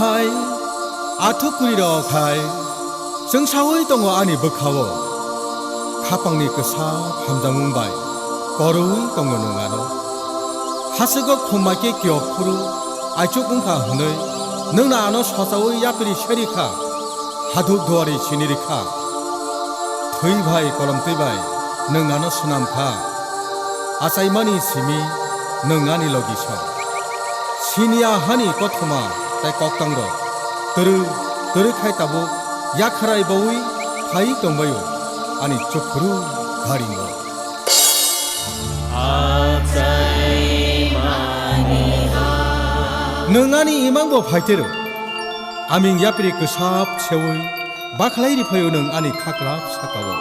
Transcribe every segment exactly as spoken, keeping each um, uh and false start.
Hai, athuk kwrwi rok hai, chwngsaui tongo ani bwkhao. Khapangni kwsa hamjakmung bai korwi tongo nwng ano. Haswgo khumbai khe kiyok phuru aichuk wngkha hwnwi nwng no ano sochaui yapri seri kha, haduk duari sini rikha. Thwi bai kolomtwi bai nwng ano swnam kha. Achaimani simi nwng ani logi sa. Siniya hani kothoma tei koktang rok twrwi twrwi khai tabuk yakharai baui phai tongbaio ani chuphuru gharingo. Nwng ani imang bo phaitero. Aming yapri kwsap seui bakhlai riphaio nwng ani khaklap sakao.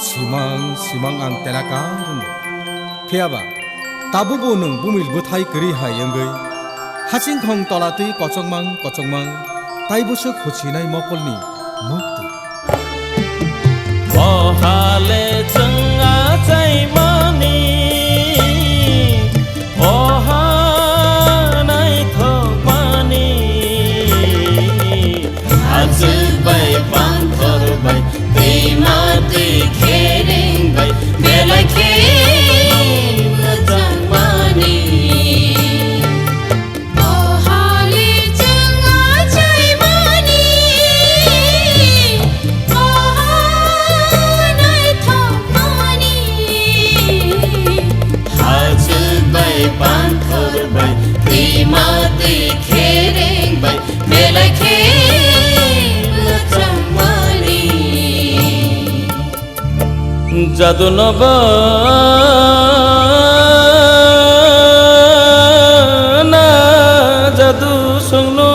Simang simang ang telakar wngwi. Phiyaba tabukbo nwng bumil bwthai kwrwi hai wngwi hasingkhong tola twi kochokmang kochokmang tai bwswk huchinai mokolni muktwi. Bohale chwng achaimani, boha naithokmani. Hachwk bai panthor bai, twima twi khereng bai, belai khe mwchangmani. O hali chwng achaimani, o ha naithokmani. Hachwk bai panthor bai, twima twi khereng bai, belai khe mwchangmani. Jadu nogo na jadu songno,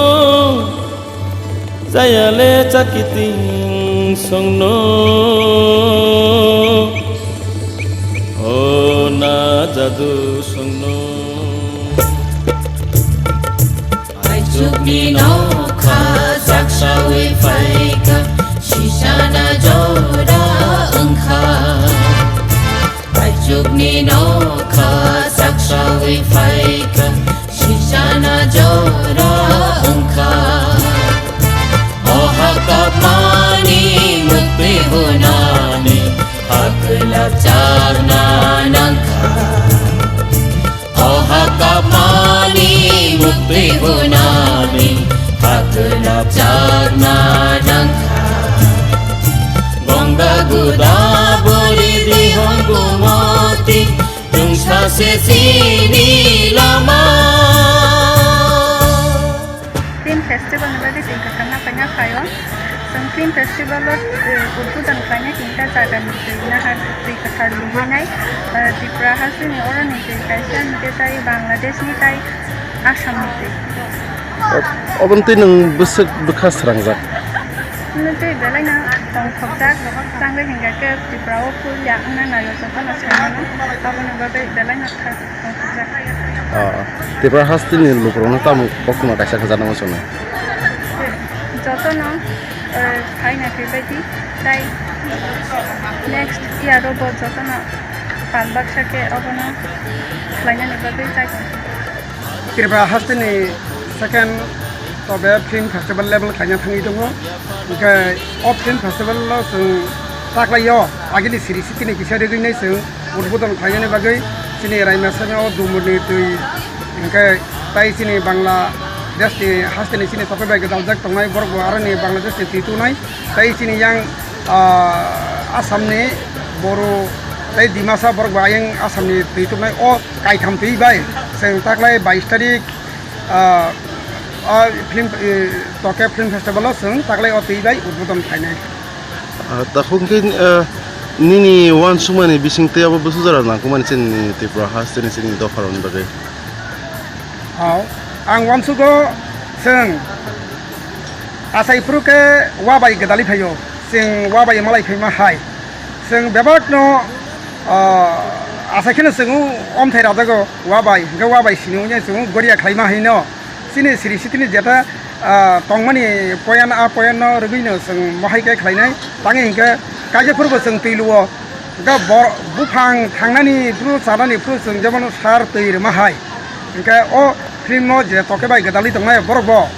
jayale chakiting songno, o na jadu songno. Aichukni nokha jaksaui phaikha, sisana jora wngkha. Aichukni nokha jaksaui phaikha, sisana jora wngkha. O hakapmani muktwi hunani, hakwlap chakna nangkha. O hakapmani muktwi hunani, hakwlap chakna nangkha. Ganga Godavari Dihang Gomoti, tungsa se chini lama. Film festival ni bagwi twi kwthar na paina phaio. Chwng film festival o, eh, udbodon khlainai tini ta jaga ni twi nahar twi kwthar lubuinai, eh, Tripura hasteni oro ni twi kaisa hwnkhe tai Bangladesh ni tai Assam ni twi. Ob-, oboni twi nwng bwswk bwkha srangjak? Nwng twi belai no tongthokjak, changwi hwnkhe Tripura o puila wngna naio jotono saimano, aboni bagwi belai no thak. Ah, Tripura hasteni lukurokno tamo koktwma kaisa khe janama chongnai? Jotono, eh, phaina khe baidi, tai next year o bo jotono pal baksa khe obono khlainani bagwi chai tong. Tripura hasteni second tobe film festival level khlaina thangwi tongo. Hwnkhe o film festival o chwng taklaio agini siri sitini kisa rigwinai chwng udbodon khlainani bagwi chini Raima Sema o dumurni twi hwnkhe tai chini Bangladesh ni hasteni chini tokoi bai gwdaljak tongnai borok bo aroni Bangladesh ni twi tunai tai chini yang, ah, Assam ni Boro tai Dimasa borok bo ayang Assam ni twi tunai o kaitham twi bai chwng taklai bais tarik, ah, o film, eh, Toke Film Festival o chwng taklai o twi bai udbodon khlainai. Ah, takhuk khe, ah, nini uansukmani bising tei abo bwswk jora nangkukmani chini Tripura ha, chini, chini dopha rokni bagwi? Hao, ang uansugo chwng achai phuru khe wa bai gwdalwi phaio, chwng wa bai malai phaima hai. Chwng bebak no, ah, achai kheno chwng o omthai rajago wa bai, hwnkhe wa bai sini wngya chwng o goria khlaima hai no. Chini siri sitini jeta, ah, tongmani poyan, a poyan no rwgwi no chwng mohai khe khlainai. Tangwi hwnkhe kaisa phuru bo chwng twi luo. Hwnkhe bo-, buphang thangnani phuru chanani phuru chwng jemon sar twi rwma hai. Hwnkhe o film o je toke bai gwdalwi tongnai borok bo.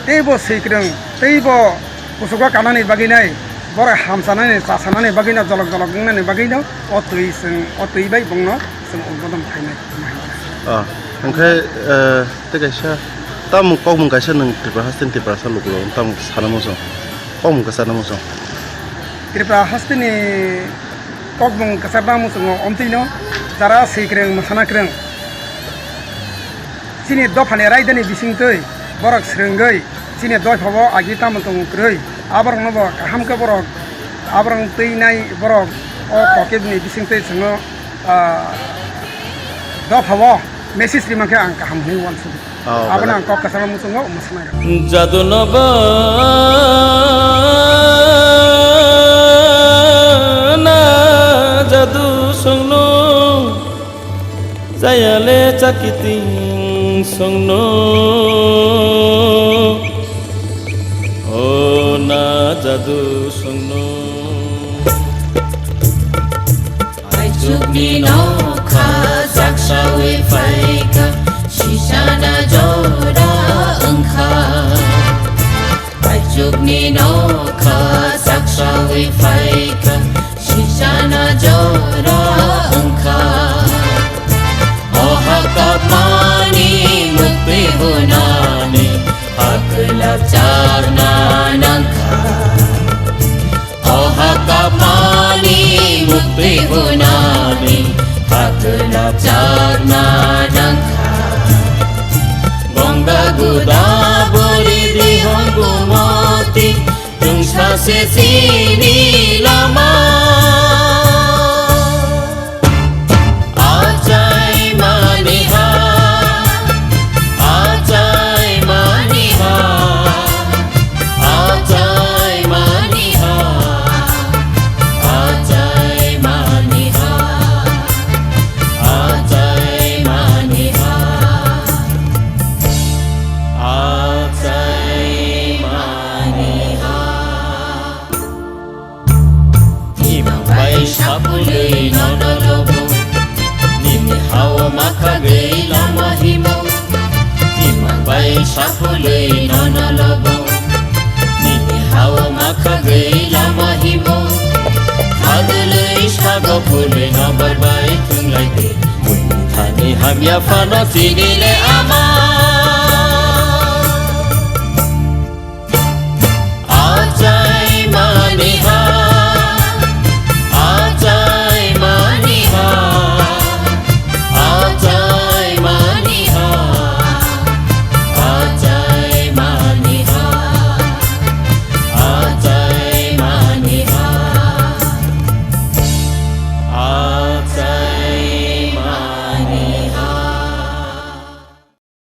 Tei bo swikwrwng, tei bo kuchugo kanani bagwi nai, borok hamchanani, chasanani bagwi no, jolok jolok wngnani bagwi no, o twi chwng, o twi bai bongno chwng udbodon khainai. Ah, hwnkhe, eh, tei kaisa tamung kokmung kaisa nwng Tripura hasteni Tiprasa lukurok tamung sana muchung, kokmung kwchana muchung. Tripura hasteni kokmung kwcharna muchungo omtwino jara swikwrwng, mwsana kwrwng. Chini dophani raidani bisingtwi borok swrwngwi chini dophao agi tamo tongo kwrwi. Aborokno bo kaham khe borok, aborokno twi nai borok o kokebni bisingtwi chwngno, ah, dophao message rima khe ang kaham hwnwi uansukgo. Oh, abono belai. Ang kok kwchama muchungo mwsnai rw. Jadu no ba na jadu songno, jayale chakiting songno, o na jadu songno. Aichukni nokha chaksawi phaikha, sisana jora wngkha. Aichukni nokha chaksawi phaikha, sisana jora wngkha. O hakapmani muktwi hwnani hakwlap charna nangkha. O hakapmani muktwi hwnani hakwlap charna nangkha. Ganga Godavari Dihang Gomoti tungsa se chini lama. Achai mani ha, achai mani ha, achai mani ha, achai mani ha, achai mani ha, achai mani ha. Imang bai sapului nono lobo, nini hao makhagwi lama himo. Imang bai sapului nono lobo, nini hao makhagwi lama himo. Hadului sago phului nobar bai thunglai de, buini thani hamya phano chini le ama.